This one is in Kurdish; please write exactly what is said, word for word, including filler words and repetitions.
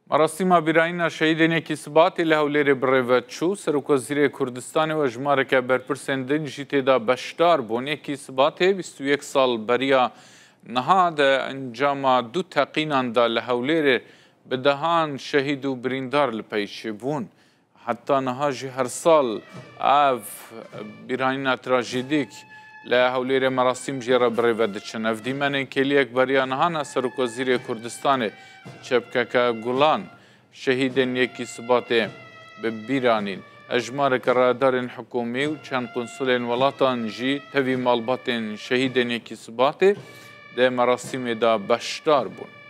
Merasîma bîranîna şehîdên yekî Sibatê li Hewlêrê bi rê ve çû. Serokvezîrê Kurdistanê û hejmareke berpirsên din jî tê de beşdar bûn. Yekî Sibatê bîst û yek sal beriya niha di encama du teqînan de li Hewlêrê bi dehan şehîd û birîndar li pey çêbûn. Heta niha jî her sal ev bîranîna trajîdîk li Hewlêrê merasîm jê re bi rê ve diçin. Ev dîmenên kêliyek beriya niha ne Serokvezîrê Kurdistanê, çepkeke Gulan, şehîdên yekî Sibatê bi bîr anîn. Hejmareke rayedarên hikûmî û çend qunsulên welatan jî tevî malbatên şehîdên yekî Sibatê di merasîmê de beşdar bûn.